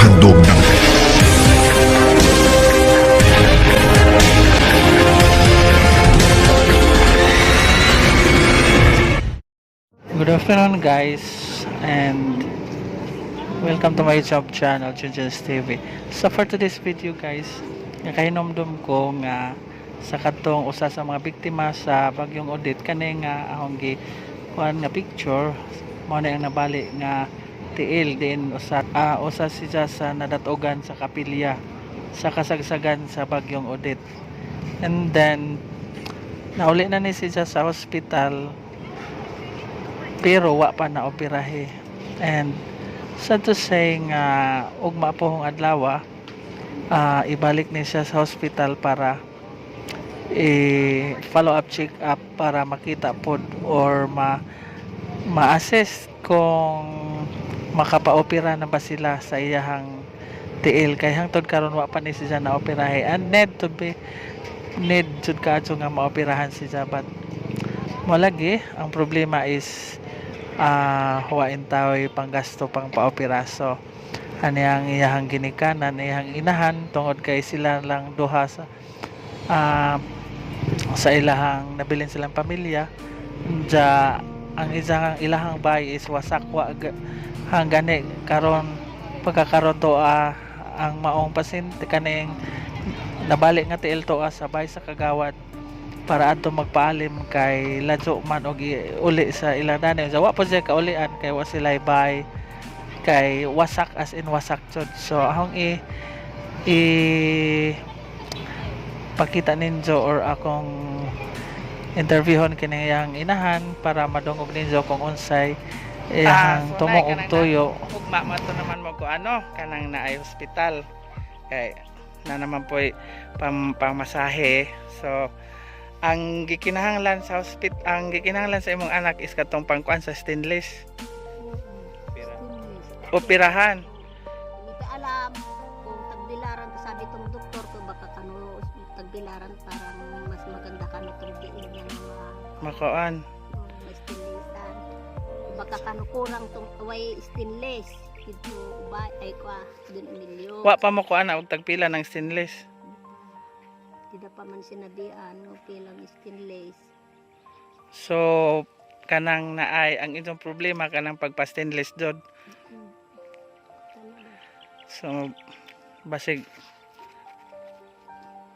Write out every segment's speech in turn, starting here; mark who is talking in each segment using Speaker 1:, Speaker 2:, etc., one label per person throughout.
Speaker 1: Handom natin.
Speaker 2: Good afternoon, guys, and welcome to my YouTube channel, Junjun's TV. So for today's video, guys, nakahinomdom ko nga sa katong usa sa mga biktima sa Bagyong Odette, kani nga akong gi kuan nga picture mao na ang nabali nga tiil din usa siya sa nadatogan sa kapilya sa kasagsagan sa Bagyong Odette. And then nauli na ni siya sa hospital pero wa pa na operahe, and sad to say nga ugma po hong adlaw, ibalik ni siya sa hospital para i follow up check up para makita pod or ma-assess kung makapaopera na ba sila sa iyahang tiil, kay hangtod karon wa pa ni siya na operahe and need to be need jud kaadto nga maoperahan siya. But mo lagi ang problema is huwain tao'y panggasto pang paopera. So ani ang iyahang ginikanan, iyahang inahan, tungod kay sila lang duha sa sa ilahang nabilin silang pamilya. Ja ang isang ilahang bay is wasak, wa hanggani karon pagkakaron to, ang maong pasyente kaning nabali nga tiil to, sa bay sa kagawad para adto magpaalim kay ladyo man og uli sa ilang dani. So wa po siya kaulian kay wa sila bay kay wasak, as in wasak jud. So akong i pakita ninyo or akong interviewon kini iyang inahan para madungog ninyo kung unsay iyang
Speaker 3: So,
Speaker 2: tumo
Speaker 3: nay,
Speaker 2: og
Speaker 3: kanang
Speaker 2: tuyo.
Speaker 3: Ugma man to naman mo ko ano kanang naay hospital kay na naman po'y pamasahe. So ang gikinahanglan sa hospital, ang gikinahanglan sa imong anak is katong pangkuan sa stainless, operahan.
Speaker 4: Hindi ka alam kung tagbilaran ko, sabi tong doktor ko, baka kano tagbilaran parang mas maganda kano tong diin niya nga
Speaker 3: Makuan.
Speaker 4: Ma stainlessan. Baka kano kurang tong way stainless dito ba ay kwa dun Emilio.
Speaker 3: Wa pa mo kuan og tagpila ng stainless?
Speaker 4: Di na pa man sinabihan no pilang stainless.
Speaker 3: So kanang naay ang inyong problema kanang pagpa stainless jud.
Speaker 4: Kana ba?
Speaker 3: So basig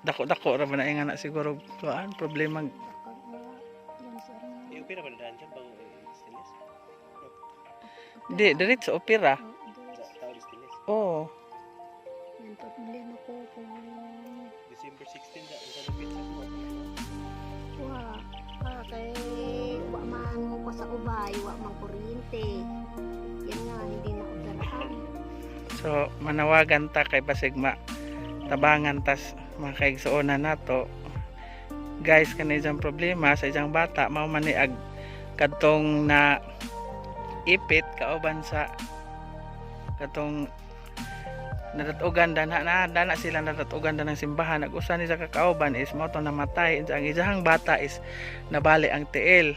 Speaker 3: dako-dako ra ba na nga na siguro kuan problema.
Speaker 4: Baka nga, yan sir nga.
Speaker 5: I-opera ba na daan dyan bago stainless?
Speaker 3: Di diretso opera.
Speaker 4: Oh,
Speaker 5: Sa tawag stainless.
Speaker 3: Oo.
Speaker 4: yan problema ko kung
Speaker 5: December 16 da, sa lupit sa ko.
Speaker 4: Wa, kay wa man ko sa ubay, wa man kuryente. Yan nga, hindi na operahan.
Speaker 3: So manawagan ta kay basig ma tabangan tas mga kaigsuonan nato. Guys, kani isang problema sa isang bata mao man ni ag kadtong na ipit kauban sa katong nadatugan dana na dana sila nadatugan da ng simbahan. Nag-usa ni sa kakauban is mao to namatay. Ang isang bata is nabali ang tiil.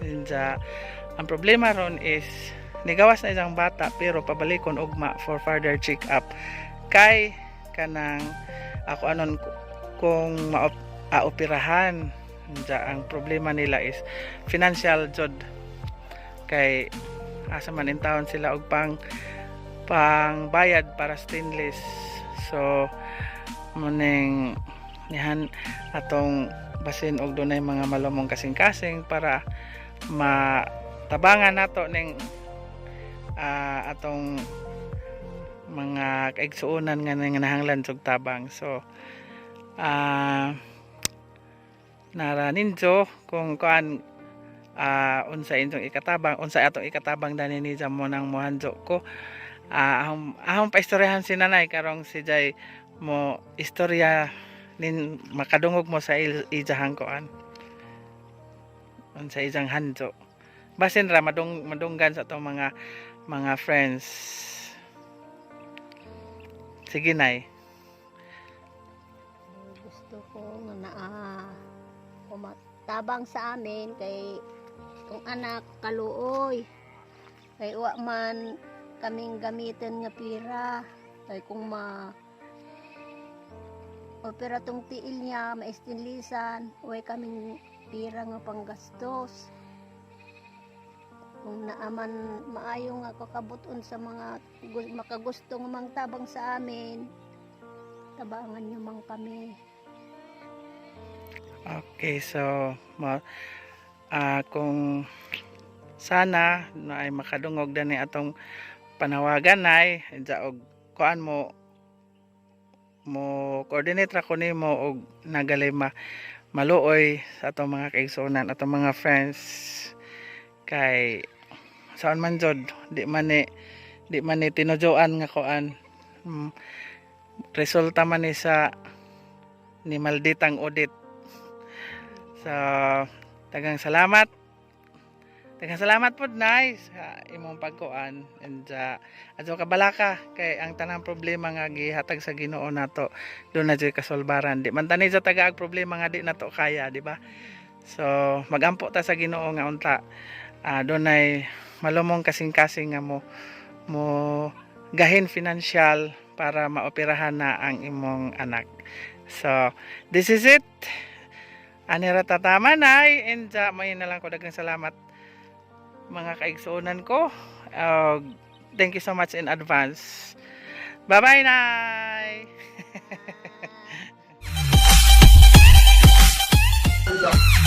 Speaker 3: Unsa ang problema ron is nigawas na isang bata pero pabalikon ugma for further check up kay kanang ako anon kung maoperahan. Unsa ang problema nila is financial jud kay asa man in taon sila og pang bayad para stainless. So muning nihan atong basin og dunay mga malumong kasing-kasing para matabangan nato ning atong mga kaigsuonan nga nangahanglan og tabang. So nara ninjo kung kuan, unsa inyong ikatabang, unsa atong ikatabang dani ni mo nang mohanjo ko. Ahong paistoryahan si nanay karong si Jay mo istorya nin makadungog mo sa ijahang kuan, unsa ijang hanjo, basin ra madunggan sa atong mga friends. Sige, nay.
Speaker 4: Gusto ko nga naa umatabang sa amin kay kung anak kaluoy. Kay wa man kaming gamitin nga pira. Kay kung ma opera tong tiil niya, maistinlisan, way kaming pira nga panggastos. Kung naaman maayo nga kakabuton sa mga makagusto nga mangtabang sa amin, tabangan niyo man kami.
Speaker 3: Okay, so kung sana na ay makadungog dani atong panawagan ay dya og kuan mo mo coordinate ra ko nimo og nagalay ma maluoy sa atong mga kaigsuonan, atong mga friends, kay saan man jud di man ni tinudyoan nga kuan, resulta man ni sa ni malditang audit. So, daghang salamat. Daghang salamat pod, Nay, sa imong pagkuan and adto kabalaka kay ang tanang problema nga gihatag sa Ginoo nato doon na jud kasolbaran. Di man tani sa tagaag problema nga di nato kaya, di ba? So, magampo ta sa Ginoo nga unta doon ay malumong kasing-kasing nga mo mo gahin financial para maoperahan na ang imong anak. So, this is it. Ani ra tatama, Nay, and may na lang ko daghang salamat, mga kaigsuonan ko. Thank you so much in advance. Bye bye, Nay.
Speaker 4: Ah.